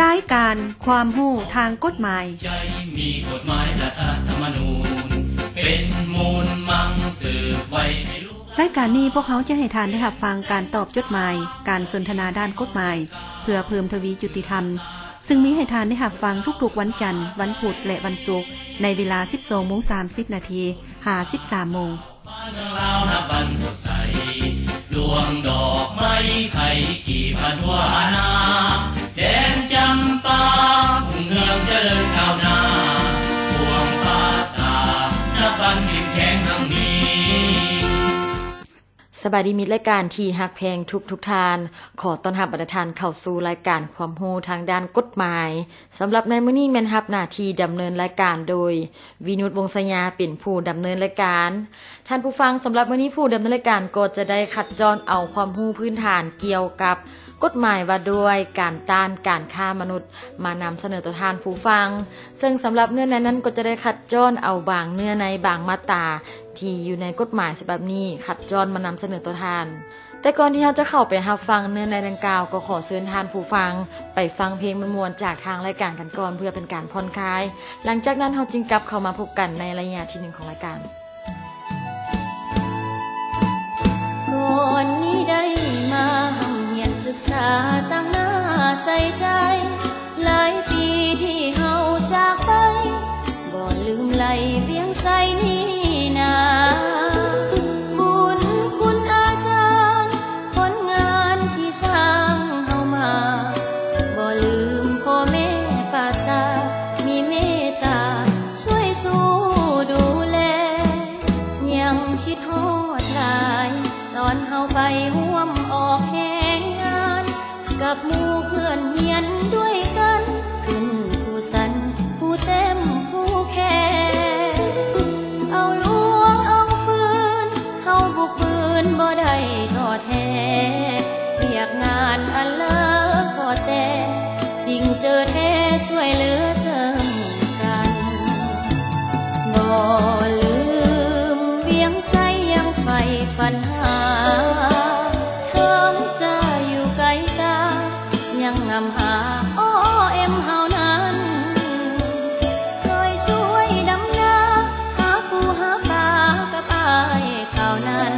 ລາຍການຄວາມຮູ້ທາງກົດໝາຍ. ໃຈມີກົດໝາຍລັດຖະທຳມະນູນ ເປັນມູນມັງສືບໄວ້ໃຫ້ລູກ. ລາຍການນີ້ພວກເຮົາຈະໃຫ້ທ່ານໄດ້ຮັບຟັງການຕອບຈົດໝາຍ, ການສົນທະນາດ້ານກົດໝາຍ ເພື່ອເພີ່ມທະວີຍຸຕິທຳ, ຊຶ່ງມີໃຫ້ທ່ານໄດ້ຮັບຟັງທຸກໆວັນຈັນ, ວັນພຸດ ແລະ ວັນສຸກ ໃນເວລາສິບສອງໂມງສາມສິບນາທີ ຫາສິບສາມໂມງ. ບ້ານເມືອງລາວນັບວັນສົດໃສ ດວງດອກໄມ້ໄຂ່ກີບບານທົ່ວອານາ ແດນຈຳປາຮຸ່ງເຮືອງຈະເລີນກ້າວໜ້າ ພວງປາສາດນັບວັນເຂັ້ມແຂງຮັ່ງມີ. ສະບາຍດີມິດລາຍການທີ່ຮັກແພງທຸກໆທ່ານ, ຂໍຕ້ອນຮັບບັນດາທ່ານເຂົ້າສູ່ລາຍການຄວາມຮູ້ທາງດ້ານກົດໝາຍ. ສຳລັບໃນມື້ນີ້ແມ່ນຮັບໜ້າທີ່ດຳເນີນລາຍການໂດຍ ວິນຸດ ວົງໄຊຍາ ເປັນຜູ້ດຳເນີນລາຍການ. ທ່ານຜູ້ຟັງ, ສຳລັບມື້ນີ້ຜູ້ດຳເນີນລາຍການກໍຈະໄດ້ຄັດຈ້ອນເອົາຄວາມຮູ້ພື້ນຖານກ່ຽວກັບກົດໝາຍວ່າດ້ວຍການຕ້ານການຄ້າມະນຸດມານຳສະເໜີຕໍ່ທ່ານຜູ້ຟັງ, ເຊິ່ງສຳລັບເນື້ອໃນນັ້ນກໍຈະໄດ້ຄັດຈ້ອນເອົາບາງເນື້ອໃນບາງມາດຕາທີ່ຢູ່ໃນກົດໝາຍສະບັບນີ້ ຄັດຈ້ອນມານຳສະເໜີຕໍ່ທ່ານ. ແຕ່ກ່ອນທີ່ເຮົາຈະເຂົ້າໄປຮັບຟັງເນື້ອໃນດັ່ງກ່າວ, ກໍຂໍເຊີນທ່ານຜູ້ຟັງໄປຟັງເພງມ່ວນໆຈາກທາງລາຍການກັນກ່ອນ ເພື່ອເປັນການຜ່ອນຄາຍ. ຫຼັງຈາກນັ້ນເຮົາຈຶ່ງກັບເຂົ້າມາພົບກັນໃນໄລຍະທີໜຶ່ງຂອງລາຍການ. ກ່ອນນີ້ໄດ້ມາຮ່ຳຮຽນສຶກສາ, ຕັ້ງໜ້າໃສ່ໃຈ, ຫຼາຍປີທີ່ເຮົາຈາກໄປ, ບໍ່ລືມໄຫຼວຽງໄຊນີ້ນາ. ບຸນຄຸນອາຈານ, ຜົນງານທີ່ສ້າງເຮົາມາ, ບໍ່ລືມພໍ່ແມ່ປາສາດ, ມີເມດຕາຊ່ວຍຊູດູແລ. ຍັງຄິດຮອດຫຼາຍ, ຕອນເຮົາໄປຮ່ວມອອກແຮງງານ, ກັບໝູ່ເພື່ອນຮຽນດ້ວຍກັນ, ຂຶ້ນຜູ້ສັນຜູ້ເຕັມຜູ້ແຂ. ເອົາຫຼວງເອົາຟື້ນ, ເຮົາບຸກບືນບໍ່ໄດ້ທໍ້ແທ້, ວຽກງານອັນເລີກກໍແຕ່, ຈິງເຈີແທ້ຊ່ວຍເຫຼືອເສີມກັນ. ບໍ່ລືມວຽງໄຊຍັງໃຝ່ຝັນຫາ, ເຖິງຈະຢູ່ໄກຕາ, ຍັງນຳຫາອ້ອເອັມເຮົານັ້ນ. ເຄີຍຊ່ວຍດຳນາ, ຫາປູຫາປາກັບອ້າຍເຂົານັ້ນ,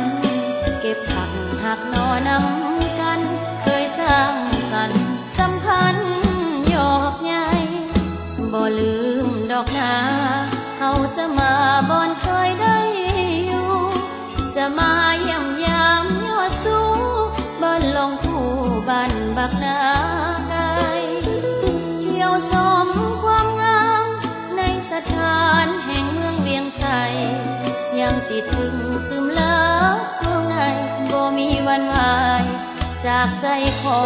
ເກັບຜັກຫັກໜໍ່ນຳກັນ, ເຄີຍສ້າງສັນສຳພັນຢອກໃຫຍ່. ບໍ່ລືມດອກນາ, ເຮົາຈະມາບ່ອນເຄີຍໄດ້ຢູ່, ຈະມາຢ້ຽມຢາມຍອດຊູ, ບ້ານລ່ອງຄູ່ ບ້ານບັກນາໄກ. ທ່ຽວຊົມຄວາມງາມໃນສະຖານແຫ່ງເມືອງວຽງໄຊ, ຍັງຕິດຕຶງຊຶມເລິກສູ່ໃນ, ບໍ່ມີວັນວາຍ ຈາກໃຈຂອ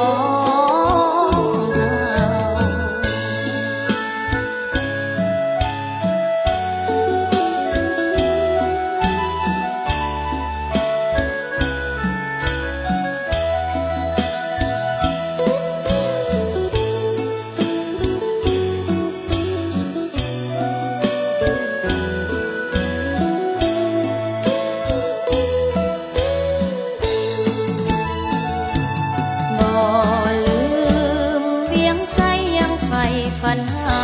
ງເຮົາ. ບໍ່ລືມວຽງໄຊຍັງໃຝ່ຝັນຫາ,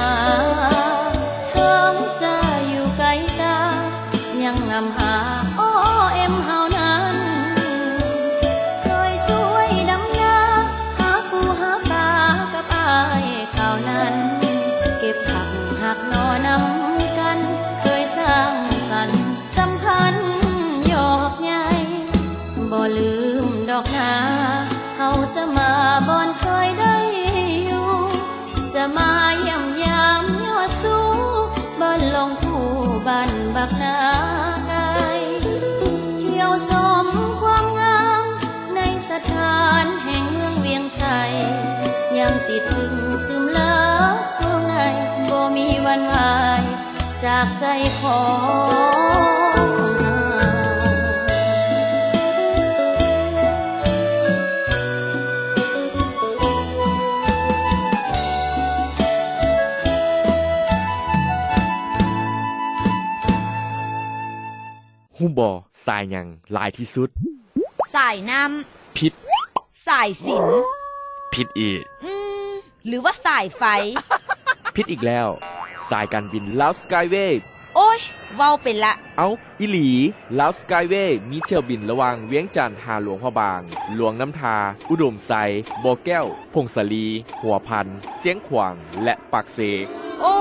ເຖິງຈະຢູ່ໄກຕາ, ຍັງນຳຫາອ້ອເອັມເຮົານັ້ນ. ເຄີຍຊ່ວຍດຳນາ, ຫາປູຫາປາກັບອ້າຍເຂົານັ້ນ, ເກັບຜັກຫັກໜໍ່ນຳກັນ, ເຄີຍສ້າງສັນ ສຳພັນຢອກໃຫຍ່. ບໍ່ລືມດອກນາ, ເຮົາຈະມາບ່ອນເຄີຍໄດ້ຢູ່, ຈະມາຢ້ຽມຢາມຍອດຊູ, ບ້ານລ່ອງຄູ່ ບ້ານບັກນາໄກ. ທ່ຽວຊົມຄວາມງາມໃນສະຖານແຫ່ງເມືອງວຽງໄຊ, ຍັງຕິດຕຶງຊຶມເລິກສູ່ໃນ, ບໍ່ມີວັນວາຍ ຈາກໃຈຂອງເຮົາ. ຮູ້ບໍ່ ສາຍຫຍັງຫຼາຍທີ່ສຸດ? ສາຍນ້ຳ. ຜິດ. ສາຍສິນ. ຜິດອີກ. ອືມ. ຫຼືວ່າສາຍໄຟ? ຜິດອີກແລ້ວ, ສາຍການບິນລາວສະກາຍເວ. ໂອ້ຍ, ເວົ້າໄປລະ. ເອົ້າ, ອີ່ຫຼີ, ລາວສະກາຍເວມີຖ້ຽວບິນລະຫວ່າງວຽງຈັນຫາຫຼວງພະບາງ, ຫຼວງນ້ຳທາ, ອຸດົມໄຊ, ບໍ່ແກ້ວ, ຜົ້ງສາລີ, ຫົວພັນ, ຊຽງຂວາງ ແລະ ປາກເຊ. ໂອ້,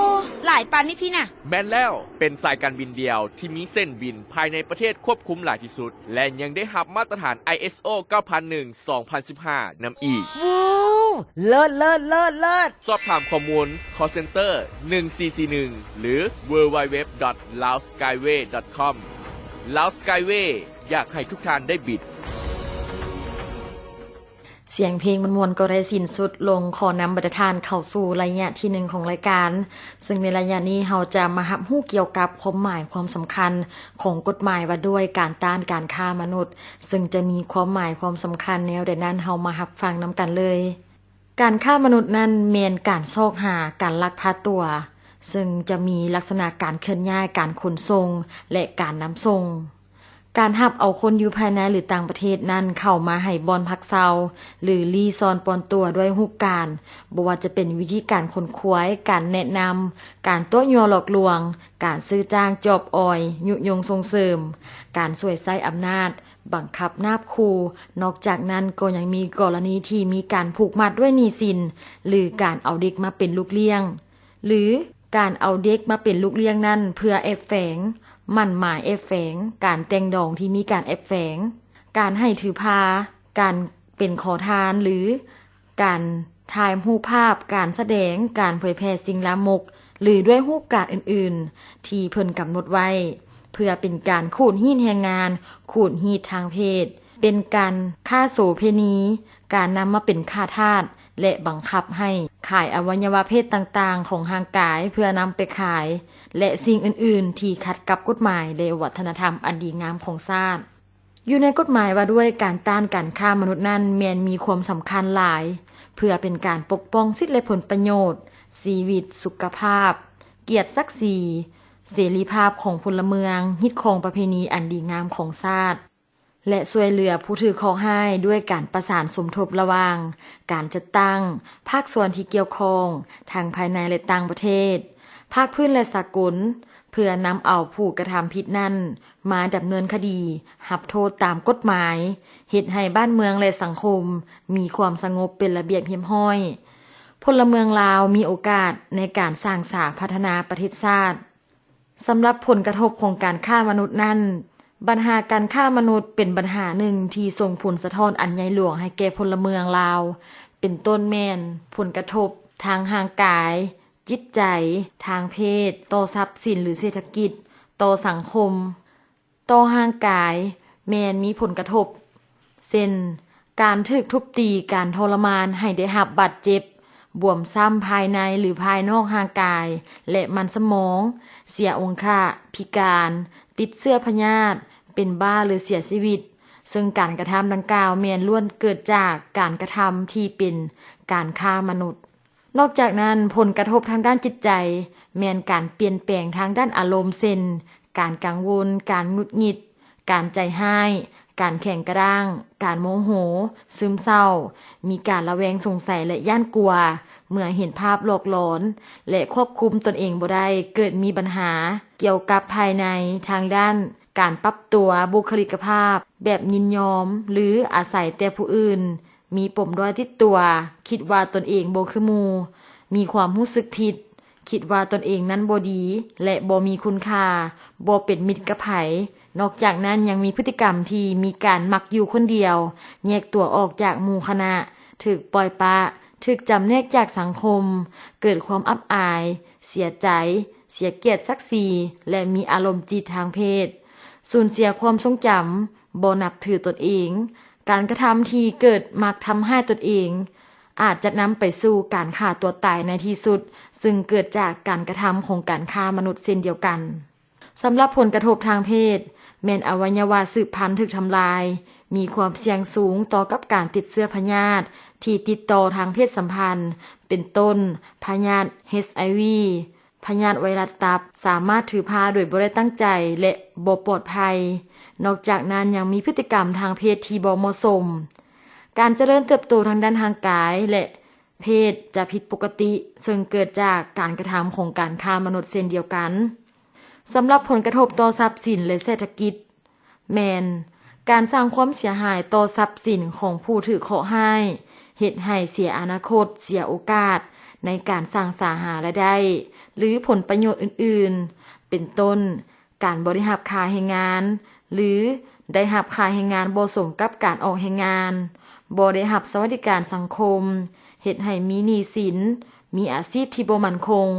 ຫຼາຍປານນີ້ພີ້ນະ. ແມ່ນແລ້ວ, ເປັນສາຍການບິນດຽວທີ່ມີເສັ້ນບິນພາຍໃນປະເທດຄວບຄຸມຫຼາຍທີ່ສຸດ ແລະ ຍັງໄດ້ຮັບມາດຕະຖານ ໄອເອສໂອ ເກົ້າພັນໜຶ່ງ ສອງພັນສິບຫ້າ ນຳອີກ. ວ້າວ, ເລີດ ເລີດ ເລີດ ເລີດ! ສອບຖາມຂໍ້ມູນ call center ໜຶ່ງສີ່ສີ່ໜຶ່ງ ຫຼື www.laoskyway.com. Lao Skyway ຢາກໃຫ້ທຸກທ່ານໄດ້ບິນ. ສຽງເພງມ່ວນໆກໍໄດ້ສິ້ນສຸດລົງ. ຂໍນຳບັນດາທ່ານເຂົ້າສູ່ໄລຍະທີໜຶ່ງຂອງລາຍການ, ເຊິ່ງໃນໄລຍະນີ້ເຮົາຈະມາຮັບຮູ້ກ່ຽວກັບຄວາມໝາຍຄວາມສຳຄັນຂອງກົດໝາຍວ່າດ້ວຍການຕ້ານການຄ້າມະນຸດ, ເຊິ່ງຈະມີຄວາມໝາຍຄວາມສຳຄັນແນວໃດນັ້ນ, ເຮົາມາຮັບຟັງນຳກັນເລີຍ. ການຄ້າມະນຸດນັ້ນແມ່ນການຊອກຫາການລັກພາຕົວ, ເຊິ່ງຈະມີລັກສະນະການເຄື່ອນຍ້າຍ, ການຂົນສົ່ງ ແລະ ການນຳສົ່ງ. ການຮັບເອົາຄົນຢູ່ພາຍໃນ ຫຼື ຕ່າງປະເທດນັ້ນເຂົ້າມາໃຫ້ບ່ອນພັກເຊົາ ຫຼື ລີ້ຊ່ອນປ່ອນຕົວດ້ວຍຮູບການ, ບໍ່ວ່າຈະເປັນວິທີການຂົນຂວາຍ, ການແນະນຳ, ການຕົວະຍົວະຫຼອກລວງ, ການຊື້ຈ້າງຈອບອອຍ, ຍຸຍົງສົ່ງເສີມ, ການສວຍໃຊ້ອຳນາດ, ບັງຄັບນາບຂູ່. ນອກຈາກນັ້ນກໍຍັງມີກໍລະນີທີ່ມີການຜູກມັດດ້ວຍໜີ້ສິນ ຫຼື ການເອົາເດັກມາເປັນລູກລ້ຽງ ຫຼື ການເອົາເດັກມາເປັນລູກລ້ຽງນັ້ນເພື່ອແອບແຝງ, ໝັ້ນໝາຍແອບແຝງ, ການແຕ່ງດອງທີ່ມີການແອບແຝງ, ການໃຫ້ຖືພາ, ການເປັນຂໍທານ ຫຼື ການຖ່າຍຮູບພາບ, ການສະແດງ, ການເຜີຍແຜ່ສິ່ງລາມົກ ຫຼື ດ້ວຍຮູບການອື່ນໆທີ່ເພິ່ນກຳນົດໄວ້ ເພື່ອເປັນການຂູດຮີດແຮງງານ, ຂູດຮີດທາງເພດ, ເປັນການຄ້າໂສເພນີ, ການນຳມາເປັນຂ້າທາດ ແລະ ບັງຄັບໃຫ້ຂາຍອະໄວຍະວະເພດຕ່າງໆຂອງຮ່າງກາຍເພື່ອນຳໄປຂາຍ ແລະ ສິ່ງອື່ນໆທີ່ຂັດກັບກົດໝາຍ ແລະ ວັດທະນະທຳອັນດີງາມຂອງຊາດ. ຢູ່ໃນກົດໝາຍວ່າດ້ວຍການຕ້ານການຄ້າມະນຸດນັ້ນແມ່ນມີຄວາມສຳຄັນຫຼາຍ ເພື່ອເປັນການປົກປ້ອງສິດ ແລະ ຜົນປະໂຫຍດ, ຊີວິດ, ສຸຂະພາບ, ກຽດສັກສີ, ເສລີພາບຂອງພົນລະເມືອງ, ຮີດຄອງປະເພນີອັນດີງາມຂອງຊາດ ແລະ ຊ່ວຍເຫຼືອຜູ້ຖືກເຄາະຮ້າຍດ້ວຍການປະສານສົມທົບລະຫວ່າງການຈັດຕັ້ງ, ພາກສ່ວນທີ່ກ່ຽວຂ້ອງ ທັງພາຍໃນ ແລະ ຕ່າງປະເທດ, ພາກພື້ນ ແລະ ສາກົນ, ເພື່ອນຳເອົາຜູ້ກະທຳຜິດນັ້ນມາດຳເນີນຄະດີ, ຮັບໂທດຕາມກົດໝາຍ, ເຮັດໃຫ້ບ້ານເມືອງ ແລະ ສັງຄົມມີຄວາມສະຫງົບເປັນລະບຽບຮຽບຮ້ອຍ, ພົນລະເມືອງລາວມີໂອກາດໃນການສ້າງສາພັດທະນາປະເທດຊາດ. ສຳລັບຜົນກະທົບຂອງການຄ້າມະນຸດນັ້ນ, ບັນຫາການຄ້າມະນຸດເປັນບັນຫາໜຶ່ງທີ່ສົ່ງຜົນສະທ້ອນອັນໃຫຍ່ຫຼວງໃຫ້ແກ່ພົນລະເມືອງລາວ, ເປັນຕົ້ນແມ່ນຜົນກະທົບທາງຮ່າງກາຍ, ຈິດໃຈ, ທາງເພດ, ຕໍ່ຊັບສິນ ຫຼື ເສດຖະກິດ, ຕໍ່ສັງຄົມ. ຕໍ່ຮ່າງກາຍແມ່ນມີຜົນກະທົບ ເຊັ່ນ ການຖືກທຸບຕີ, ການທໍລະມານໃຫ້ໄດ້ຮັບບາດເຈັບ, ບວມຊ້ຳພາຍໃນ ຫຼື ພາຍນອກຮ່າງກາຍ ແລະ ມັນສະໝອງ, ເສຍອົງຄະ, ພິການ, ຕິດເຊື້ອພະຍາດ, ເປັນບ້າ ຫຼື ເສຍຊີວິດ, ເຊິ່ງການກະທຳດັ່ງກ່າວແມ່ນລ້ວນເກີດຈາກການກະທຳທີ່ເປັນການຄ້າມະນຸດ. ນອກຈາກນັ້ນ, ຜົນກະທົບທາງດ້ານຈິດໃຈ ແມ່ນການປ່ຽນແປງທາງດ້ານອາລົມ ເຊັ່ນ ການກັງວົນ, ການຫງຸດຫງິດ, ການໃຈຮ້າຍ, ການແຂງກະດ້າງ, ການໂມໂຫ, ຊຶມເສົ້າ, ມີການລະແວງສົງໄສ ແລະ ຢ້ານກົວ ເມື່ອເຫັນພາບຫຼອກຫຼອນ ແລະ ຄວບຄຸມຕົນເອງບໍ່ໄດ້, ເກີດມີບັນຫາກ່ຽວກັບພາຍໃນທາງດ້ານການປັບຕົວ, ບຸກຄະລິກະພາບແບບຍິນຍອມ ຫຼື ອາໄສແຕ່ຜູ້ອື່ນ, ມີປົມດ້ອຍຕິດຕົວ, ຄິດວ່າຕົນເອງບໍ່ຄືໝູ່, ມີຄວາມຮູ້ສຶກຜິດ, ຄິດວ່າຕົນເອງນັ້ນບໍ່ດີ ແລະ ບໍ່ມີຄຸນຄ່າ, ບໍ່ເປັນມິດກັບໃຜ. ນອກຈາກນັ້ນຍັງມີພຶດຕິກຳທີ່ມີການມັກຢູ່ຄົນດຽວ, ແຍກຕົວອອກຈາກໝູ່ຄະນະ, ຖືກປ່ອຍປະ, ຖືກຈຳແນກຈາກສັງຄົມ, ເກີດຄວາມອັບອາຍ, ເສຍໃຈ, ເສຍກຽດສັກສີ ແລະ ມີອາລົມຈິດທາງເພດ, ສູນເສຍຄວາມຊົງຈຳ, ບໍ່ນັບຖືຕົນເອງ. ການກະທຳທີ່ເກີດມັກທຳຮ້າຍຕົນເອງ ອາດຈະນຳໄປສູ່ການຂ້າຕົວຕາຍໃນທີ່ສຸດ, ຊຶ່ງເກີດຈາກການກະທຳຂອງການຄ້າມະນຸດເຊັ່ນດຽວກັນ. ສຳລັບຜົນກະທົບທາງເພດ, ແມ່ນອະໄວຍະວະສືບພັນຖືກທຳລາຍ, ມີຄວາມສ່ຽງສູງຕໍ່ກັບການຕິດເຊື້ອພະຍາດທີ່ຕິດຕໍ່ທາງເພດສຳພັນ, ເປັນຕົ້ນ ພະຍາດ ເອັດໄອວີ, ພະຍາດໄວຣັສຕັບ, ສາມາດຖືພາໂດຍບໍ່ໄດ້ຕັ້ງໃຈ ແລະ ບໍ່ປອດໄພ. ນອກຈາກນັ້ນຍັງມີພຶດຕິກຳທາງເພດທີ່ບໍ່ເໝາະສົມ. ການຈະເລີນເຕີບໂຕທາງດ້ານຮ່າງກາຍ ແລະ ເພດຈະຜິດປົກກະຕິ ເຊິ່ງເກີດຈາກການກະທຳຂອງການຄ້າມະນຸດເຊັ່ນດຽວກັນ. ສຳລັບຜົນກະທົບຕໍ່ຊັບສິນ ແລະ ເສດຖະກິດ ແມ່ນການສ້າງຄວາມເສຍຫາຍຕໍ່ຊັບສິນຂອງຜູ້ຖືກເຄາະຮ້າຍ, ເຮັດໃຫ້ເສຍອະນາຄົດ, ເສຍໂອກາດໃນການສ້າງສາຫາລາຍໄດ້ ຫຼື ຜົນປະໂຫຍດອື່ນໆ ເປັນຕົ້ນ ການບໍ່ໄດ້ຮັບຄ່າແຮງງານ ຫຼື ໄດ້ຮັບຄ່າແຮງງານບໍ່ສົມກັບການອອກແຮງງານ, ບໍ່ໄດ້ຮັບສະຫວັດດີການສັງຄົມ, ເຮັດໃຫ້ມີໜີ້ສິນ, ມີອາຊີບທີ່ບໍ່ໝັ້ນຄົງ,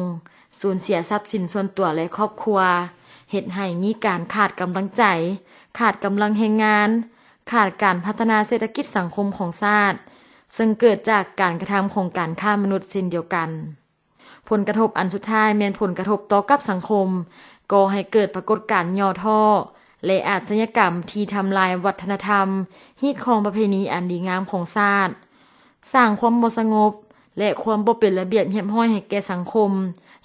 ສູນເສຍຊັບສິນສ່ວນຕົວ ແລະ ຄອບຄົວ, ເຮັດໃຫ້ມີການຂາດກຳລັງໃຈ, ຂາດກຳລັງແຮງງານ, ຂາດການພັດທະນາເສດຖະກິດສັງຄົມຂອງຊາດ, ເຊິ່ງເກີດຈາກການກະທຳຂອງການຄ້າມະນຸດເຊັ່ນດຽວກັນ. ຜົນກະທົບອັນສຸດທ້າຍແມ່ນຜົນກະທົບຕໍ່ກັບສັງຄົມ, ກໍ່ໃຫ້ເກີດປາກົດການຫຍໍ້ທໍ້ ແລະ ອາດຊະຍາກຳທີ່ທຳລາຍວັດທະນະທຳ, ຮີດຄອງປະເພນີອັນດີງາມຂອງຊາດ, ສ້າງຄວາມບໍ່ສະຫງົບ ແລະ ຄວາມບໍ່ເປັນລະບຽບຮຽບຮ້ອຍໃຫ້ແກ່ສັງຄົມ,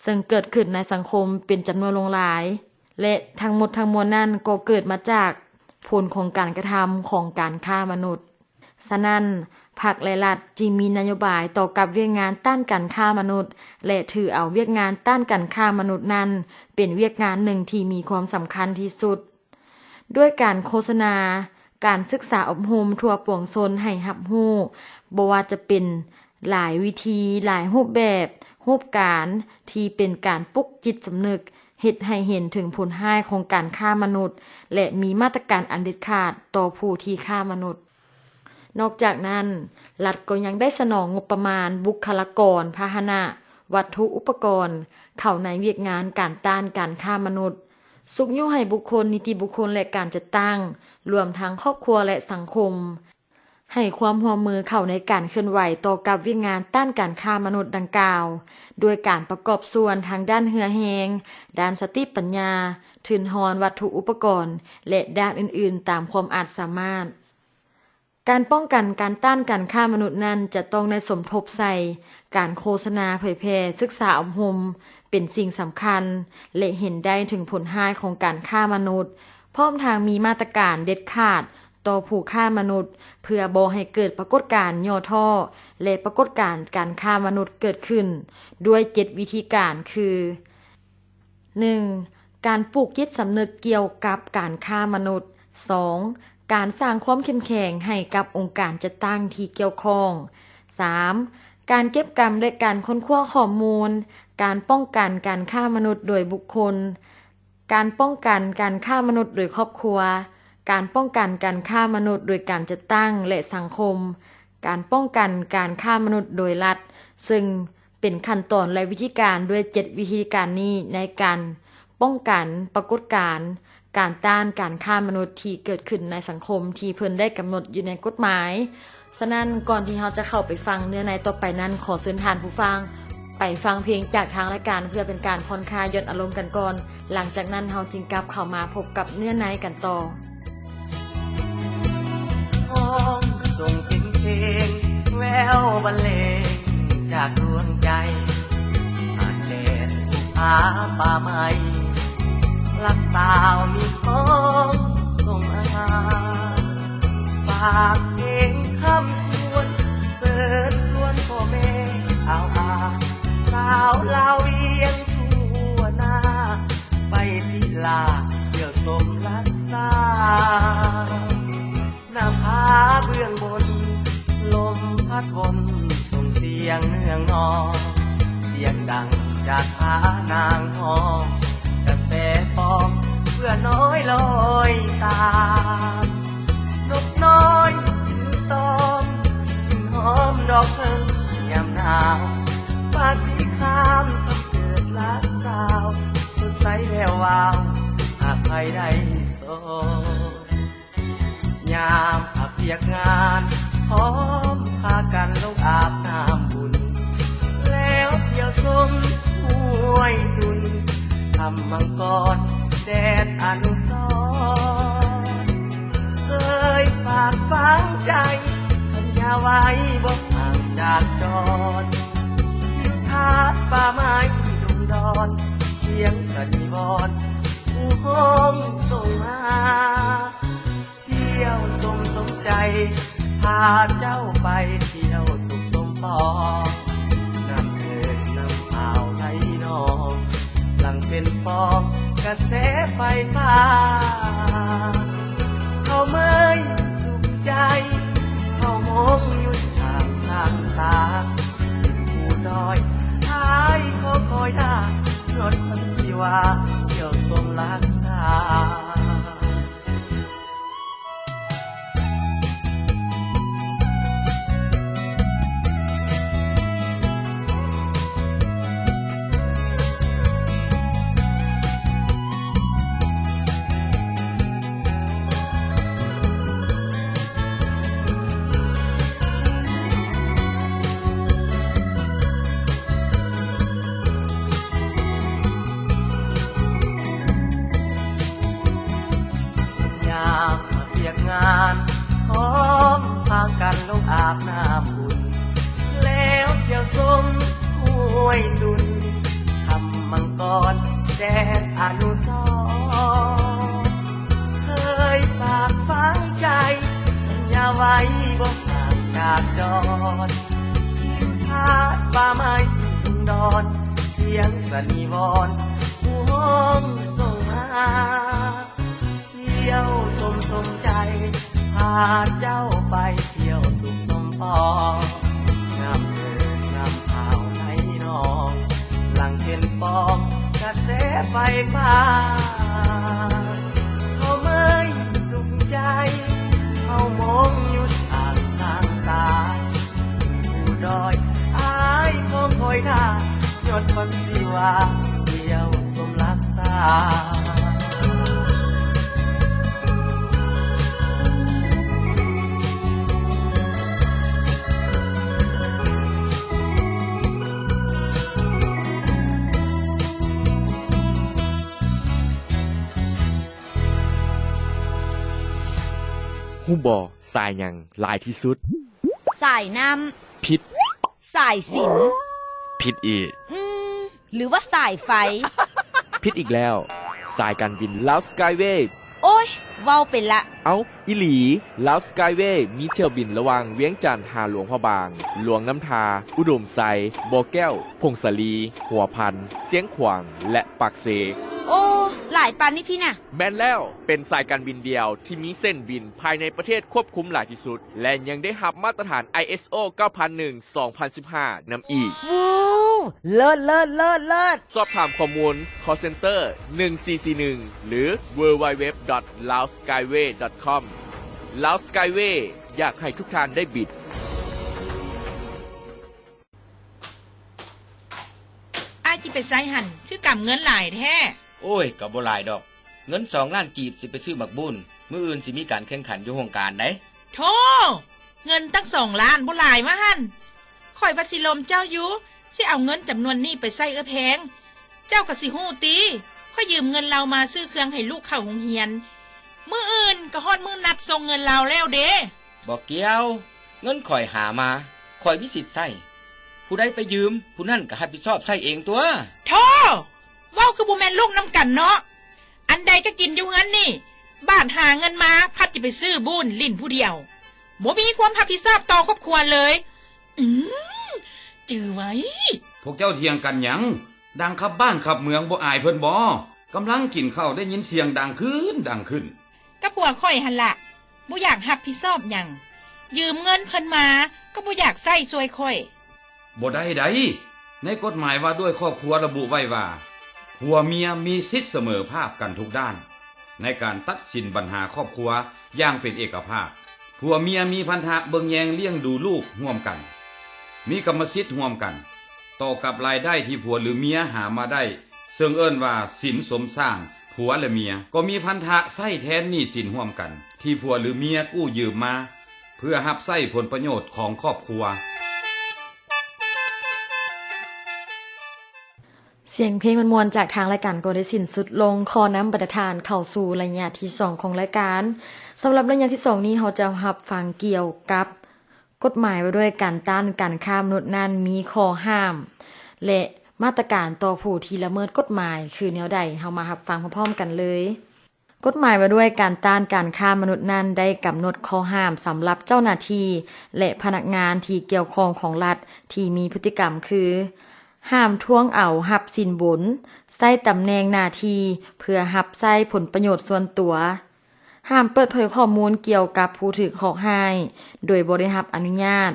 ເຊິ່ງເກີດຂຶ້ນໃນສັງຄົມເປັນຈຳນວນຫຼວງຫຼາຍ ແລະ ທັງໝົດທັງມວນນັ້ນກໍເກີດມາຈາກຜົນຂອງການກະທຳຂອງການຄ້າມະນຸດ. ສະນັ້ນ, ພັກ ແລະ ລັດຈຶ່ງມີນະໂຍບາຍຕໍ່ກັບວຽກງານຕ້ານການຄ້າມະນຸດ ແລະ ຖືເອົາວຽກງານຕ້ານການຄ້າມະນຸດນັ້ນເປັນວຽກງານໜຶ່ງທີ່ມີຄວາມສຳຄັນທີ່ສຸດ. ດ້ວຍການໂຄສະນາ, ການສຶກສາອົບຮົມທົ່ວປວງຊົນໃຫ້ຮັບຮູ້, ບໍ່ວ່າຈະເປັນຫຼາຍວິທີ, ຫຼາຍຮູບແບບ, ຮູບການທີ່ເປັນການປຸກຈິດສຳນຶກ, ເຮັດໃຫ້ເຫັນເຖິງຜົນຮ້າຍຂອງການຄ້າມະນຸດ ແລະ ມີມາດຕະການອັນເດັດຂາດຕໍ່ຜູ້ທີ່ຄ້າມະນຸດ. ນອກຈາກນັ້ນ, ລັດກໍຍັງໄດ້ສະໜອງງົບປະມານ, ບຸກຄະລາກອນ, ພາຫະນະ, ວັດຖຸອຸປະກອນ ເຂົ້າໃນວຽກງານການຕ້ານການຄ້າມະນຸດ, ຊຸກຍູ້ໃຫ້ບຸກຄົນ, ນິຕິບຸກຄົນ ແລະ ການຈັດຕັ້ງ, ລວມທັງຄອບຄົວ ແລະ ສັງຄົມ, ໃຫ້ຄວາມຮ່ວມມືເຂົ້າໃນການເຄື່ອນໄຫວຕໍ່ກັບວຽກງານຕ້ານການຄ້າມະນຸດດັ່ງກ່າວ, ດ້ວຍການປະກອບສ່ວນທາງດ້ານເຫື່ອແຮງ, ດ້ານສະຕິປັນຍາ, ທຶນຮອນ, ວັດຖຸອຸປະກອນ ແລະ ດ້ານອື່ນໆ ຕາມຄວາມອາດສາມາດ. ການປ້ອງກັນການຕ້ານການຄ້າມະນຸດນັ້ນ ຈະຕ້ອງໄດ້ສົມທົບໃສ່ການໂຄສະນາເຜີຍແຜ່, ສຶກສາອົບຮົມ ເປັນສິ່ງສຳຄັນ ແລະ ເຫັນໄດ້ເຖິງຜົນຮ້າຍຂອງການຄ້າມະນຸດ, ພ້ອມທັງມີມາດຕະການເດັດຂາດຕໍ່ຜູ້ຄ້າມະນຸດ ເພື່ອບໍ່ໃຫ້ເກີດປາກົດການຫຍໍ້ທໍ້ ແລະ ປາກົດການການຄ້າມະນຸດເກີດຂຶ້ນ ດ້ວຍເຈັດວິທີການຄື ໜຶ່ງ ການປູກຈິດສຳນຶກກ່ຽວກັບການຄ້າມະນຸດ. ສອງ ການສ້າງຄວາມເຂັ້ມແຂງໃຫ້ກັບອົງການຈັດຕັ້ງທີ່ກ່ຽວຂ້ອງ. ສາມ ການເກັບກຳ ແລະ ການຄົ້ນຄວ້າຂໍ້ມູນ, ການປ້ອງກັນການຄ້າມະນຸດໂດຍບຸກຄົນ, ການປ້ອງກັນການຄ້າມະນຸດໂດຍຄອບຄົວ, ການປ້ອງກັນການຄ້າມະນຸດໂດຍການຈັດຕັ້ງ ແລະ ສັງຄົມ, ການປ້ອງກັນການຄ້າມະນຸດໂດຍລັດ, ເຊິ່ງ ເປັນຂັ້ນຕອນ ແລະ ວິທີການດ້ວຍເຈັດວິທີການນີ້ ໃນການປ້ອງກັນປາກົດການການຕ້ານການຄ້າມະນຸດທີ່ເກີດຂຶ້ນໃນສັງຄົມທີ່ເພິ່ນໄດ້ກຳນົດຢູ່ໃນກົດໝາຍ. ສະນັ້ນ, ກ່ອນທີ່ເຮົາຈະເຂົ້າໄປຟັງເນື້ອໃນຕໍ່ໄປນັ້ນ, ຂໍເຊີນທ່ານຜູ້ຟັງໄປຟັງເພງຈາກທາງລາຍການ ເພື່ອເປັນການຜ່ອນຄາຍຢ່ອນອາລົມກັນກ່ອນ. ຫຼັງຈາກນັ້ນເຮົາຈຶ່ງກັບເຂົ້າມາພົບກັບເນື້ອໃນກັນຕໍ່. ຮ້ອງສົ່ງເປັນເພງແວວບັນເລງຈາກດວງໃຈ ຜ່ານແດນພູຜາປ່າໄມ້ ລັກສາວມີຂອງສົ່ງອາ ຝາກເພງຄຳຊວນ ເຊີນຊວນພໍ່ແມ່ອາວອາ ສາວລາວວຽງທົ່ວໜ້າ ໄປຕິລາ ທ່ຽວຊົມລັດສາວ ໜ້າຜາເບື້ອງບົນ ລົມພັດວົນ ສົ່ງສຽງເໜືອງນອງ ສຽງດັງຈາກຜານາງຮອງ ກະແສຟອງເພື່ອນ້ອຍລອຍຕາມ ນົກນ້ອຍບິນຕອມ ກິ່ນຫອມດອກເຜິ້ງຍາມໜາວ ຟ້າສີຄາມທຳເກີດລັດສາວ ສົດໃສແວວວາວ ຫາກໃຜໄດ້ ຍາມພັກວຽກງານ ພ້ອມພາກັນລົງອາບນ້ຳບຸນ ແລ້ວທ່ຽວຊົມຫ້ວຍຕຸນ ຖ້ຳມັງກອນແດນອະນຸສອນ ເຄີຍຝາກຝັງໃຈ ສັນຍາໄວ້ບໍ່ຫ່າງຈາກຈອນ ທິວທັດປ່າໄມ້ດົງດອນ ສຽງສັນນິວອນ ຜູ້ຮ້ອງສົ່ງມາ ທ່ຽວຊົມສົມໃຈ ພາເຈົ້າໄປທ່ຽວສຸກສົມປອງ ເປັນຟອງກະແສໄຟຟ້າ ເຮົາເມີຍສຸກໃຈ ເຮົາມົງຢູ່ທາງສ້າງສາ ເປັນຜູ້ນ້ອຍ ອ້າຍຂໍຄອຍທ່າ ຍ້ອນຄົນຊິວ່າ ທ່ຽວຊົມລັກສາ. ຍາມພັກວຽກງານ ພ້ອມພາກັນລົງອາບນ້ຳອຸ່ນ ແລ້ວທ່ຽວຊົມຫ້ວຍຕຸນ ຖ້ຳມັງກອນ ແດນອະນຸສອນ ເຄີຍຝາກຝັງໃຈ ສັນຍາໄວ້ບໍ່ຫ່າງຈາກຈອນ ທີ່ຫາດປ່າໄມ້ດົງດອນ ສຽງສັນນິວອນ ຜູ້ຮ້ອງສົ່ງມາ ທ່ຽວຊົມສົມໃຈ ພາເຈົ້າໄປທ່ຽວສຸກສົມປອງ ງາມເດີງາມຂາວໄທນອງ ຫຼັ່ງເປັນຟອງກະແສໄຟຟ້າ ເຮົາເມີຍສຸກໃຈ ເຮົາມົງຢູ່ທາງສ້າງສາ ຜູ້ດອຍອ້າຍຂອງຂ້ອຍທ່າ ຍອດພັນຊີວາ ທ່ຽວຊົມລັກສາ. ຮູ້ບໍ່? ສາຍຫຍັງຫຼາຍທີ່ສຸດ? ສາຍນ້ຳ. ຜິດ. ສາຍສິນ. ຜິດອີກ. ອືມ ຫຼືວ່າສາຍໄຟ? ຜິດອີກແລ້ວ. ສາຍການບິນລາວສະກາຍເວ. ໂອ້ຍ ເວົ້າໄປລະ. ເອົ້າ ອີ່ຫຼີ, ລາວສະກາຍເວ ມີຖ້ຽວບິນລະຫວ່າງວຽງຈັນຫາຫຼວງພະບາງ, ຫຼວງນ້ຳທາ, ອຸດົມໄຊ, ບໍ່ແກ້ວ, ຜົ້ງສາລີ, ຫົວພັນ, ຊຽງຂວາງ ແລະ ປາກເຊ. ໂອ້ ຫຼາຍປານນີ້ພີ້ນະ? ແມ່ນແລ້ວ, ເປັນສາຍການບິນດຽວທີ່ມີເສັ້ນບິນພາຍໃນປະເທດຄວບຄຸມຫຼາຍທີ່ສຸດ ແລະ ຍັງໄດ້ຮັບມາດຕະຖານ ໄອເອສໂອ ເກົ້າພັນໜຶ່ງ ສອງພັນສິບຫ້າ ນຳອີກ. ວ້າວ ເລີດ ເລີດ ເລີດ ເລີດ! ສອບຖາມຂໍ້ມູນ ຄໍເຊັນເຕີ ໜຶ່ງສີ່ສີ່ໜຶ່ງ ຫຼື www.laoskyway com. ລາວສະກາຍເວ ຢາກໃຫ້ທຸກທ່ານໄດ້ບິນ. ອ້າຍຊິໄປໃສຫັ້ນ ຄືກຳເງິນຫຼາຍແທ້? ໂອ້ຍ ກໍບໍ່ຫຼາຍດອກ. ເງິນສອງລ້ານກີບຊິໄປຊື້ໝາກບູນ, ມື້ອື່ນຊິມີການແຂ່ງຂັນຢູ່ໂຮງການໃດ໋. ໂທ້! ເງິນຕັ້ງສອງລ້ານ ບໍ່ຫຼາຍວະຫັ້ນ? ຂ້ອຍວ່າຊິລົມເຈົ້າຢູ່, ຊິເອົາເງິນຈຳນວນນີ້ໄປໃຊ້ເອື້ອແພງ. ເຈົ້າກໍຊິຮູ້ຕິ, ຂ້ອຍຢືມເງິນລາວມາຊື້ເຄື່ອງໃຫ້ລູກເຂົ້າໂຮງຮຽນ. ມື້ອື່ນກໍຮອດມື້ນັດສົ່ງເງິນລາວແລ້ວເດ້. ບໍ່ກ່ຽວ, ເງິນຂ້ອຍຫາມາ, ຂ້ອຍມີສິດໃຊ້. ຜູ້ໃດໄປຢືມ, ຜູ້ນັ້ນກໍຮັບຜິດຊອບໃຊ້ເອງຕົວະ. ໂທ້! ເວົ້າຄືບໍ່ແມ່ນລູກນຳກັນເນາະ. ອັນໃດກໍກິນຢູ່ເຮືອນນີ້, ບາດຫາເງິນມາພັດຈະໄປຊື້ບູນຫຼິ້ນຜູ້ດຽວ, ບໍ່ມີຄວາມຮັບຜິດຊອບຕໍ່ຄອບຄົວເລີຍ. ອືມ ຈື່ໄວ້. ພວກເຈົ້າຖຽງກັນຫຍັງ? ດັງຂັບບ້ານຂັບເມືອງ ບໍ່ອາຍເພິ່ນບໍ? ກຳລັງກິນເຂົ້າໄດ້ຍິນສຽງດັງຂຶ້ນ ດັງຂຶ້ນ. ກັບຜົວຂ້ອຍຫັ້ນລະ, ບໍ່ຢາກຮັບຜິດຊອບຫຍັງ. ຢືມເງິນເພິ່ນມາ ກໍບໍ່ຢາກໃຊ້ຊ່ວຍຂ້ອຍ. ບໍ່ໄດ້ໃດ໋. ໃນກົດໝາຍວ່າດ້ວຍຄອບຄົວລະບຸໄວ້ວ່າ ຜົວເມຍມີສິດສະເໝີພາບກັນທຸກດ້ານ ໃນການຕັດສິນບັນຫາຄອບຄົວຢ່າງເປັນເອກະພາບ. ຜົວເມຍມີພັນທະເບິ່ງແຍງລ້ຽງດູລູກຮ່ວມກັນ, ມີກຳມະສິດຮ່ວມກັນຕໍ່ກັບລາຍໄດ້ທີ່ຜົວຫຼືເມຍຫາມາໄດ້, ເຊິ່ງເອີ້ນວ່າສິນສົມສ້າງ. ຜົວ ແລະ ເມຍກໍມີພັນທະໃຊ້ແທນໜີ້ສິນຮ່ວມກັນ ທີ່ຜົວຫຼືເມຍກູ້ຢືມມາ ເພື່ອຮັບໃຊ້ຜົນປະໂຫຍດຂອງຄອບຄົວ. ສຽງເພງມ່ວນໆຈາກທາງລາຍການກໍໄດ້ສິ້ນສຸດລົງ. ຂໍນຳບັນດາທ່ານເຂົ້າສູ່ໄລຍະທີສອງຂອງລາຍການ. ສຳລັບໄລຍະທີສອງນີ້ ເຮົາຈະຮັບຟັງກ່ຽວກັບ ກົດໝາຍວ່າດ້ວຍການຕ້ານການຄ້າມະນຸດນັ້ນມີຂໍ້ຫ້າມ ແລະ ມາດຕະການຕໍ່ຜູ້ທີ່ລະເມີດກົດໝາຍຄືແນວໃດ? ເຮົາມາຮັບຟັງພ້ອມໆກັນເລີຍ. ກົດໝາຍວ່າດ້ວຍການຕ້ານການຄ້າມະນຸດນັ້ນໄດ້ກຳນົດຂໍ້ຫ້າມສຳລັບເຈົ້າໜ້າທີ່ ແລະ ພະນັກງານທີ່ກ່ຽວຂ້ອງຂອງລັດທີ່ມີພຶດຕິກຳຄື ຫ້າມທວງເອົາຮັບສິນບົນ, ໃຊ້ຕຳແໜ່ງໜ້າທີ່ເພື່ອຮັບໃຊ້ຜົນປະໂຫຍດສ່ວນຕົວ. ຫ້າມເປີດເຜີຍຂໍ້ມູນກ່ຽວກັບຜູ້ຖືກເຄາະຮ້າຍ ໂດຍບໍ່ໄດ້ຮັບອະນຸຍາດ.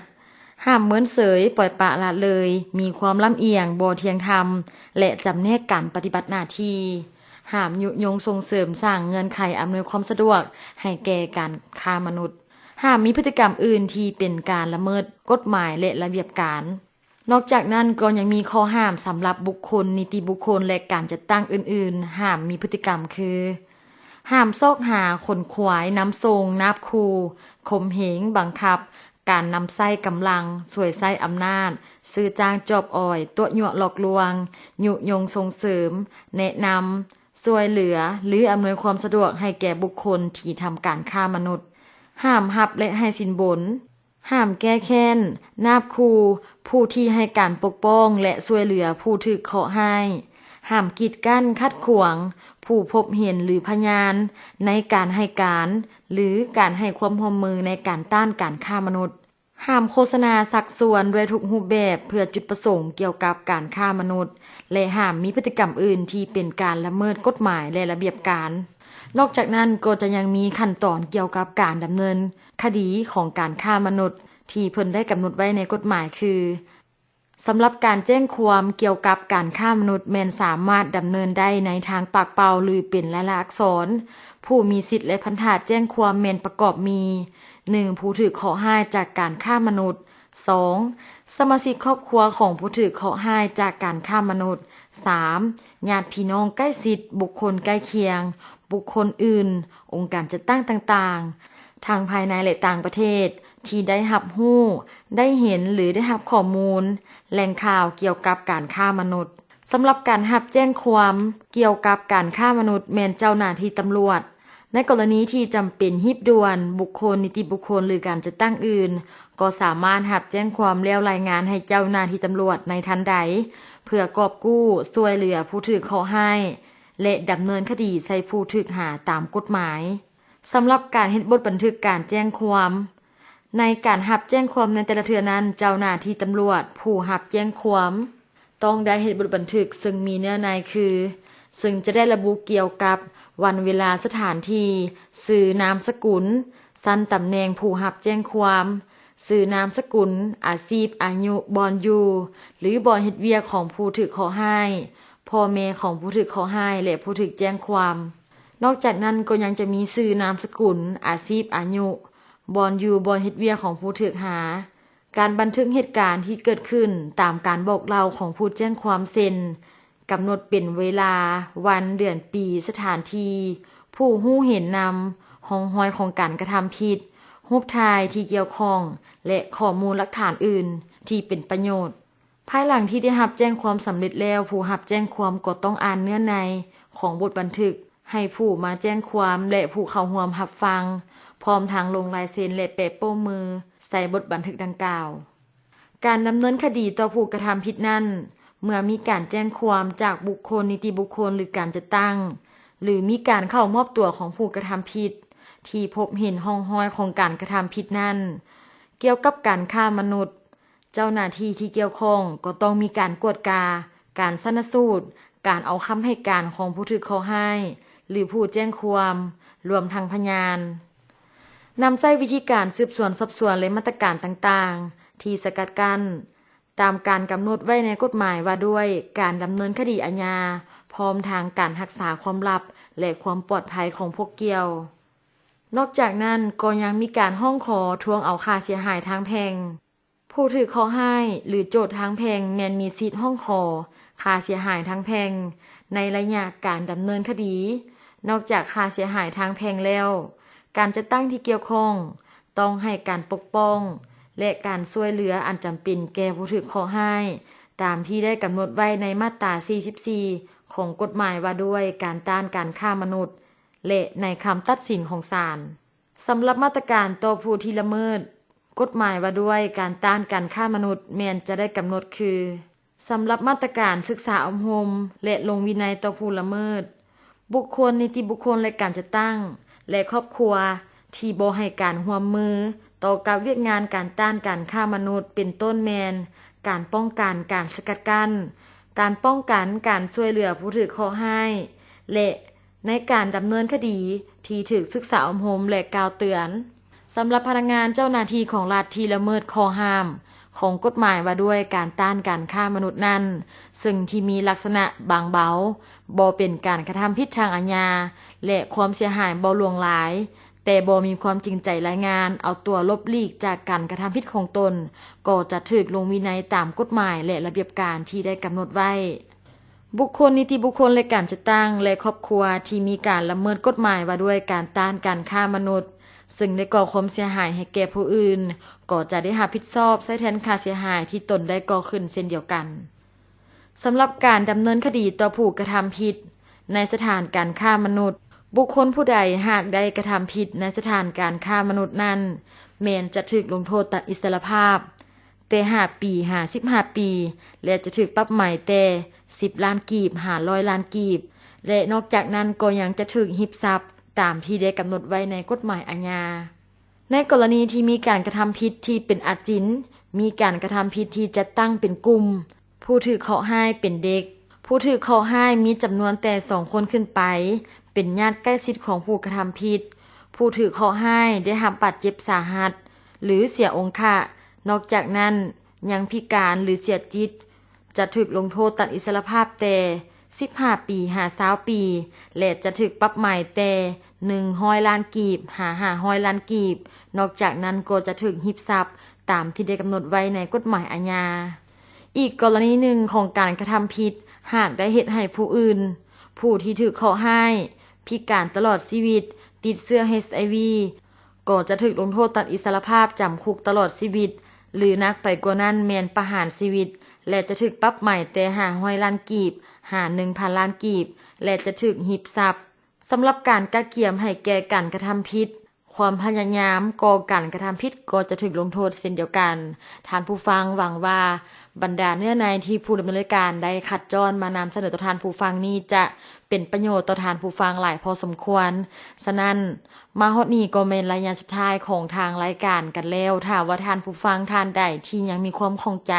ຫ້າມເມີນເສີຍ, ປ່ອຍປະລະເລີຍ, ມີຄວາມລຳອຽງ, ບໍ່ທ່ຽງທຳ ແລະ ຈຳແນກການປະຕິບັດໜ້າທີ່. ຫ້າມຍຸຍົງສົ່ງເສີມສ້າງເງື່ອນໄຂອຳນວຍຄວາມສະດວກໃຫ້ແກ່ການຄ້າມະນຸດ. ຫ້າມມີພຶດຕິກຳອື່ນທີ່ເປັນການລະເມີດກົດໝາຍ ແລະ ລະບຽບການ. ນອກຈາກນັ້ນກໍຍັງມີຂໍ້ຫ້າມສຳລັບບຸກຄົນ, ນິຕິບຸກຄົນ ແລະ ການຈັດຕັ້ງອື່ນໆ. ຫ້າມມີພຶດຕິກຳຄື ຫ້າມຊອກຫາ, ຂົນຂວາຍ, ນຳສົ່ງ, ນາບຂູ່, ຂົ່ມເຫງ, ບັງຄັບ, ການນຳໃຊ້ກຳລັງ, ສວຍໃຊ້ອຳນາດ, ຊື້ຈ້າງຈອບອອຍ, ຕົວະຍົວະຫຼອກລວງ, ຍຸຍົງສົ່ງເສີມ, ແນະນຳ, ຊ່ວຍເຫຼືອ ຫຼື ອຳນວຍຄວາມສະດວກໃຫ້ແກ່ບຸກຄົນທີ່ທຳການຄ້າມະນຸດ. ຫ້າມຮັບ ແລະ ໃຫ້ສິນບົນ. ຫ້າມແກ້ແຄ້ນ, ນາບຂູ່ຜູ້ທີ່ໃຫ້ການປົກປ້ອງ ແລະ ຊ່ວຍເຫຼືອຜູ້ຖືກເຄາະຮ້າຍ. ຫ້າມກີດກັ້ນ, ຂັດຂວາງຜູ້ພົບເຫັນ ຫຼື ພະຍານໃນການໃຫ້ການ ຫຼື ການໃຫ້ຄວາມຮ່ວມມືໃນການຕ້ານການຄ້າມະນຸດ. ຫ້າມໂຄສະນາຊັກຊວນດ້ວຍທຸກຮູບແບບເພື່ອຈຸດປະສົງກ່ຽວກັບການຄ້າມະນຸດ ແລະ ຫ້າມມີພຶດຕິກຳອື່ນທີ່ເປັນການລະເມີດກົດໝາຍ ແລະ ລະບຽບການ. ນອກຈາກນັ້ນກໍຈະຍັງມີຂັ້ນຕອນກ່ຽວກັບການດຳເນີນຄະດີຂອງການຄ້າມະນຸດທີ່ເພິ່ນໄດ້ກຳນົດໄວ້ໃນກົດໝາຍຄື ສຳລັບການແຈ້ງຄວາມກ່ຽວກັບການຄ້າມະນຸດແມ່ນສາມາດດຳເນີນໄດ້ໃນທາງປາກເປົ່າ ຫຼື ເປັນລາຍລັກອັກສອນ. ຜູ້ມີສິດ ແລະ ພັນທະແຈ້ງຄວາມແມ່ນປະກອບມີ ໜຶ່ງ ຜູ້ຖືກເຄາະຮ້າຍຈາກການຄ້າມະນຸດ, ສອງ ສະມາຊິກຄອບຄົວຂອງຜູ້ຖືກເຄາະຮ້າຍຈາກການຄ້າມະນຸດ, ສາມ ຍາດພີ່ນ້ອງໃກ້ຊິດ, ບຸກຄົນໃກ້ຄຽງ, ບຸກຄົນອື່ນ, ອົງການຈັດຕັ້ງຕ່າງໆ ທັງພາຍໃນ ແລະ ຕ່າງປະເທດ ທີ່ໄດ້ຮັບຮູ້, ໄດ້ເຫັນ ຫຼື ໄດ້ຮັບຂໍ້ມູນ, ແຫຼ່ງຂ່າວກ່ຽວກັບການຄ້າມະນຸດ. ສຳລັບການຮັບແຈ້ງຄວາມກ່ຽວກັບການຄ້າມະນຸດແມ່ນເຈົ້າໜ້າທີ່ຕຳຫຼວດ. ໃນກໍລະນີທີ່ຈຳເປັນຮີບດ່ວນ, ບຸກຄົນ, ນິຕິບຸກຄົນ ຫຼື ການຈັດຕັ້ງອື່ນ ກໍສາມາດຮັບແຈ້ງຄວາມແລ້ວລາຍງານໃຫ້ເຈົ້າໜ້າທີ່ຕຳຫຼວດໃນທັນໃດ ເພື່ອກອບກູ້, ຊ່ວຍເຫຼືອຜູ້ຖືກເຄາະຮ້າຍ ແລະ ດຳເນີນຄະດີໃສ່ຜູ້ຖືກຫາຕາມກົດໝາຍ. ສຳລັບການເຮັດບົດບັນທຶກການແຈ້ງຄວາມ, ໃນການຮັບແຈ້ງຄວາມໃນແຕ່ລະເທື່ອນັ້ນ, ເຈົ້າໜ້າທີ່ຕຳຫຼວດຜູ້ຮັບແຈ້ງຄວາມຕ້ອງໄດ້ເຮັດບົດບັນທຶກເຊິ່ງມີເນື້ອໃນຄື, ເຊິ່ງຈະໄດ້ລະບຸກ່ຽວກັບວັນເວລາ, ສະຖານທີ່, ຊື່, ນາມສະກຸນ, ຊັ້ນຕຳແໜ່ງຜູ້ຮັບແຈ້ງຄວາມ, ຊື່, ນາມສະກຸນ, ອາຊີບ, ອາຍຸ, ບ່ອນຢູ່ ຫຼື ບ່ອນເຮັດວຽກຂອງຜູ້ຖືກເຄາະຮ້າຍ, ພໍ່ແມ່ຂອງຜູ້ຖືກເຄາະຮ້າຍ ແລະ ຜູ້ຖືກແຈ້ງຄວາມ. ນອກຈາກນັ້ນກໍຍັງຈະມີຊື່, ນາມສະກຸນ, ອາຊີບ, ອາຍຸ, ບ່ອນຢູ່, ບ່ອນເຮັດວຽກຂອງຜູ້ຖືກຫາ, ການບັນທຶກເຫດການທີ່ເກີດຂຶ້ນຕາມການບອກເລົ່າຂອງຜູ້ແຈ້ງຄວາມ ເຊັ່ນ ກຳນົດເປັນເວລາ, ວັນ, ເດືອນ, ປີ, ສະຖານທີ່, ຜູ້ຮູ້ເຫັນນຳ, ຮ່ອງຮອຍຂອງການກະທຳຜິດ, ຮູບຖ່າຍທີ່ກ່ຽວຂ້ອງ ແລະ ຂໍ້ມູນຫຼັກຖານອື່ນທີ່ເປັນປະໂຫຍດ. ພາຍຫຼັງທີ່ໄດ້ຮັບແຈ້ງຄວາມສຳເລັດແລ້ວ, ຜູ້ຮັບແຈ້ງຄວາມກໍຕ້ອງອ່ານເນື້ອໃນຂອງບົດບັນທຶກໃຫ້ຜູ້ມາແຈ້ງຄວາມ ແລະ ຜູ້ເຂົ້າຮ່ວມຮັບຟັງ, ພ້ອມທັງລົງລາຍເຊັນ ແລະ ແປະໂປ້ມືໃສ່ບົດບັນທຶກດັ່ງກ່າວ. ການດຳເນີນຄະດີຕໍ່ຜູ້ກະທຳຜິດນັ້ນ, ເມື່ອມີການແຈ້ງຄວາມຈາກບຸກຄົນ, ນິຕິບຸກຄົນ ຫຼື ການຈັດຕັ້ງ, ຫຼື ມີການເຂົ້າມອບຕົວຂອງຜູ້ກະທຳຜິດທີ່ພົບເຫັນຮ່ອງຮອຍຂອງການກະທຳຜິດນັ້ນ, ກ່ຽວກັບການຄ້າມະນຸດ, ເຈົ້າໜ້າທີ່ທີ່ກ່ຽວຂ້ອງກໍຕ້ອງມີການກວດກາ, ການຊັນນະສູດ, ການເອົາຄຳໃຫ້ການຂອງຜູ້ຖືກເຄາະຮ້າຍ ຫຼື ຜູ້ແຈ້ງຄວາມ, ລວມທັງພະຍານ. ນຳໃຊ້ວິທີການສືບສວນສອບສວນ ແລະ ມາດຕະການຕ່າງໆ ທີ່ສະກັດກັ້ນ ຕາມການກຳນົດໄວ້ໃນກົດໝາຍວ່າດ້ວຍການດຳເນີນຄະດີອາຍາ, ພ້ອມທັງການຮັກສາຄວາມລັບ ແລະ ຄວາມປອດໄພຂອງພວກກ່ຽວ. ນອກຈາກນັ້ນ, ກໍຍັງມີການຮ້ອງຂໍທວງເອົາຄ່າເສຍຫາຍທາງແພ່ງ. ຜູ້ຖືກເຄາະຮ້າຍ ຫຼື ໂຈດທາງແພ່ງ ແມ່ນມີສິດຮ້ອງຂໍຄ່າເສຍຫາຍທາງແພ່ງໃນໄລຍະການດຳເນີນຄະດີ. ນອກຈາກຄ່າເສຍຫາຍທາງແພ່ງແລ້ວ, ການຈັດຕັ້ງທີ່ກ່ຽວຂ້ອງຕ້ອງໃຫ້ການປົກປ້ອງ ແລະ ການຊ່ວຍເຫຼືອອັນຈຳເປັນແກ່ຜູ້ຖືກເຄາະຮ້າຍ ຕາມທີ່ໄດ້ກຳນົດໄວ້ໃນມາດຕາສີ່ສິບສີ່ ຂອງກົດໝາຍວ່າດ້ວຍການຕ້ານການຄ້າມະນຸດ ແລະ ໃນຄຳຕັດສິນຂອງສານ. ສຳລັບມາດຕະການຕໍ່ຜູ້ທີ່ລະເມີດກົດໝາຍວ່າດ້ວຍການຕ້ານການຄ້າມະນຸດ ແມ່ນຈະໄດ້ກຳນົດຄື, ສຳລັບມາດຕະການສຶກສາອົບຮົມ ແລະ ລົງວິໄນຕໍ່ຜູ້ລະເມີດ, ບຸກຄົນ, ນິຕິບຸກຄົນ ແລະ ການຈັດຕັ້ງ ແລະ ຄອບຄົວ ທີ່ບໍ່ໃຫ້ການຮ່ວມມືຕໍ່ກັບວຽກງານການຕ້ານການຄ້າມະນຸດ ເປັນຕົ້ນແມ່ນ ການປ້ອງກັນ, ການສະກັດກັ້ນ, ການປ້ອງກັນ, ການຊ່ວຍເຫຼືອຜູ້ຖືກເຄາະຮ້າຍ ແລະ ໃນການດຳເນີນຄະດີທີ່ຖືກສຶກສາອົບຮົມ ແລະ ກ່າວເຕືອນ. ສຳລັບພະນັກງານເຈົ້າໜ້າທີ່ຂອງລັດທີ່ລະເມີດຂໍ້ຫ້າມຂອງກົດໝາຍວ່າດ້ວຍການຕ້ານການຄ້າມະນຸດນັ້ນ, ເຊິ່ງທີ່ມີລັກສະນະບາງເບົາ, ບໍ່ເປັນການກະທຳຜິດທາງອາຍາ ແລະ ຄວາມເສຍຫາຍບໍ່ຫຼວງຫຼາຍ, ແຕ່ບໍ່ມີຄວາມຈິງໃຈລາຍງານເອົາຕົວຫຼົບຫຼີກຈາກການກະທຳຜິດຂອງຕົນ, ກໍຈະຖືກລົງວິໄນຕາມກົດໝາຍ ແລະ ລະບຽບການທີ່ໄດ້ກຳນົດໄວ້. ບຸກຄົນ, ນິຕິບຸກຄົນ ແລະ ການຈັດຕັ້ງ ແລະ ຄອບຄົວທີ່ມີການລະເມີດກົດໝາຍວ່າດ້ວຍການຕ້ານການຄ້າມະນຸດ, ເຊິ່ງໄດ້ກໍ່ຄວາມເສຍຫາຍໃຫ້ແກ່ຜູ້ອື່ນ, ກໍຈະໄດ້ຮັບຜິດຊອບໃຊ້ແທນຄ່າເສຍຫາຍທີ່ຕົນໄດ້ກໍ່ຂຶ້ນເຊັ່ນດຽວກັນ. ສຳລັບການດຳເນີນຄະດີຕໍ່ຜູ້ກະທຳຜິດໃນສະຖານການຄ້າມະນຸດ, ບຸກຄົນຜູ້ໃດຫາກໄດ້ກະທຳຜິດໃນສະຖານການຄ້າມະນຸດນັ້ນ, ແມ່ນຈະຖືກລົງໂທດຕັດອິດສະຫຼະພາບ ແຕ່ຫ້າປີຫາສິບຫ້າປີ ແລະ ຈະຖືກປັບໃໝແຕ່ສິບລ້ານກີບຫາຮ້ອຍລ້ານກີບ ແລະ ນອກຈາກນັ້ນກໍຍັງຈະຖືກຮີບຊັບຕາມທີ່ໄດ້ກຳນົດໄວ້ໃນກົດໝາຍອາຍາ. ໃນກໍລະນີທີ່ມີການກະທຳຜິດທີ່ເປັນອາຈິນ, ມີການກະທຳຜິດທີ່ຈັດຕັ້ງເປັນກຸ່ມ, ຜູ້ຖືກເຄາະຮ້າຍເປັນເດັກ, ຜູ້ຖືກເຄາະຮ້າຍມີຈຳນວນແຕ່ສອງຄົນຂຶ້ນໄປ, ເປັນຍາດໃກ້ຊິດຂອງຜູ້ກະທຳຜິດ, ຜູ້ຖືກເຄາະຮ້າຍໄດ້ຮັບບາດເຈັບສາຫັດ ຫຼື ເສຍອົງຄະ, ນອກຈາກນັ້ນຍັງພິການ ຫຼື ເສຍຈິດ, ຈະຖືກລົງໂທດຕັດອິດສະຫຼະພາບແຕ່ສິບຫ້າປີຫາຊາວປີ ແລະ ຈະຖືກປັບໃໝແຕ່ໜຶ່ງຮ້ອຍລ້ານກີບຫາຫ້າຮ້ອຍລ້ານກີບ, ນອກຈາກນັ້ນກໍຈະຖືກຮີບຊັບຕາມທີ່ໄດ້ກຳນົດໄວ້ໃນກົດໝາຍອາຍາ. ອີກກໍລະນີໜຶ່ງຂອງການກະທຳຜິດ ຫາກໄດ້ເຮັດໃຫ້ຜູ້ອື່ນ, ຜູ້ທີ່ຖືກເຄາະຮ້າຍ, ພິການຕະຫຼອດຊີວິດ, ຕິດເຊື້ອ ເອດສ໌ ກໍຈະຖືກລົງໂທດຕັດອິດສະຫຼະພາບຈຳຄຸກຕະຫຼອດຊີວິດ ຫຼື ໜັກໄປກວ່ານັ້ນແມ່ນປະຫານຊີວິດ ແລະ ຈະຖືກປັບໃໝແຕ່ຫ້າຮ້ອຍລ້ານກີບຫາໜຶ່ງພັນລ້ານກີບ ແລະ ຈະຖືກຮີບຊັບ. ສຳລັບການກະກຽມໃຫ້ແກ່ການກະທຳຜິດ, ຄວາມພະຍາຍາມກໍ່ການກະທຳຜິດກໍຈະຖືກລົງໂທດເຊັ່ນດຽວກັນ. ທ່ານຜູ້ຟັງ, ຫວັງວ່າບັນດາເນື້ອໃນທີ່ຜູ້ດຳເນີນລາຍການໄດ້ຄັດຈ້ອນມານຳສະເໜີຕໍ່ທ່ານຜູ້ຟັງນີ້ຈະເປັນປະໂຫຍດຕໍ່ທ່ານຜູ້ຟັງຫຼາຍພໍສົມຄວນ. ສະນັ້ນ, ມາຮອດນີ້ກໍແມ່ນໄລຍະສຸດທ້າຍຂອງທາງລາຍການກັນແລ້ວ. ຖ້າວ່າທ່ານຜູ້ຟັງທ່ານໃດທີ່ຍັງມີຄວາມຂ້ອງໃຈ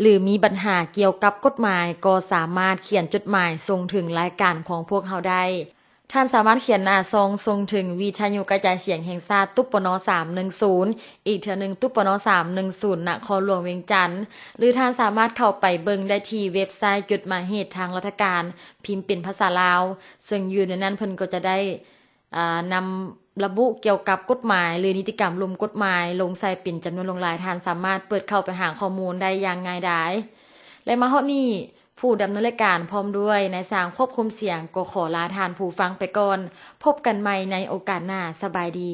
ຫຼື ມີບັນຫາກ່ຽວກັບກົດໝາຍ, ກໍສາມາດຂຽນຈົດໝາຍສົ່ງເຖິງລາຍການຂອງພວກເຮົາໄດ້. ທ່ານສາມາດຂຽນໜ້າຊອງສົ່ງເຖິງວິທະຍຸກະຈາຍສຽງແຫ່ງຊາດ ຕຸປນ ສາມໜຶ່ງສູນ, ອີກເທື່ອໜຶ່ງ ຕຸປນ ສາມໜຶ່ງສູນ ນະຄອນຫຼວງວຽງຈັນ, ຫຼື ທ່ານສາມາດເຂົ້າໄປເບິ່ງໄດ້ທີ່ເວັບໄຊຈົດໝາຍເຫດທາງລັດຖະການ, ພິມເປັນພາສາລາວ, ເຊິ່ງຢູ່ໃນນັ້ນເພິ່ນກໍຈະໄດ້ ອາ ນຳລະບຸກ່ຽວກັບກົດໝາຍ ຫຼື ນິຕິກຳລຸ່ມກົດໝາຍລົງໃສ່ເປັນຈຳນວນຫຼວງຫຼາຍ, ທ່ານສາມາດເປີດເຂົ້າໄປຫາຂໍ້ມູນໄດ້ຢ່າງງ່າຍດາຍ. ແລະ ມາຮອດນີ້, ຜູ້ດຳເນີນລາຍການພ້ອມດ້ວຍນາຍຊ່າງຄວບຄຸມສຽງກໍຂໍລາທ່ານຜູ້ຟັງໄປກ່ອນ. ພົບກັນໃໝ່ໃນໂອກາດໜ້າ. ສະບາຍດີ.